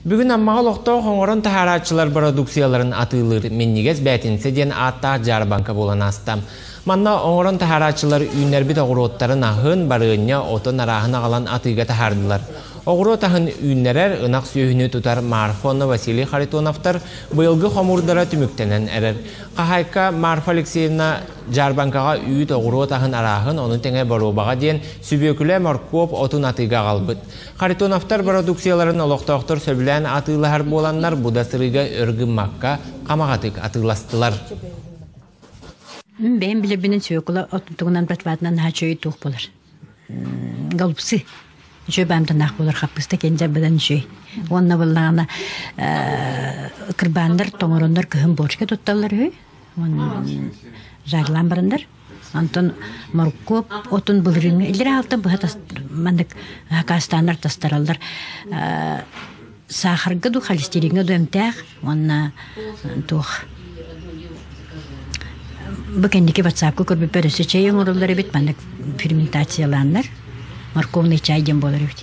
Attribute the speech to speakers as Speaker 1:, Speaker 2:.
Speaker 1: Бүгүн Аммаҕа олохтоох оҥорон таһаарааччылар бородууксуйаларын атыылыыр Минньигэс бээтинсэ диэн ааттаах дьаарбаҥка буолан ааста. Манна оҥорон таһаарааччылар үүннэрбит оҕуруоттарын аһын, барыанньа, отон арааһын аҕалан атыыга таһаардылар. Оҕуруот аһын үүннэрэр, ынах сүөһүнү тутар Марфа уонна Василий Харитоновтар быйылгы хомуурдара түмүктэнэн эрэр. Хаһаайка Марфа Алексеевна дьаарбаҥкаҕа үүт, оҕуруот аһын арааһын, ону тэҥэ боруобаҕа диэн сүбүөкүлэ, моркуоп отун атыыга аҕалбыт. Харитоновтар бородууксуйаларын олохтоохтор сөбүлээн атыылаһар буоланнар, бу да сырыыга өр гыммакка хамаҕатык атыыластылар.
Speaker 2: Мин бэйэм билэрбинэн свекла оттугунан братватынан наһаа үчүгэй туох буолар. Голубцы. Үчүгэй баамтанаах буолар хаппыста кэнжэр быдан үчүгэй. Уонна буллаҕына кырбааннар тоҥороннор кыһын борщка тутталлар үһү. Жарылаан бараннар. Онтон моркуоп отун былырыыҥҥы илэрэ алтан быһа маннык хакастааннар тастараллар. Саахарга ду холестериҥҥа ду эмтээх уонна туох бу кэнники ватсапка көрбүппэр өссө чэй оҥороллор эбит маннык ферментациялааннар морковный чай диэн буолар эбит.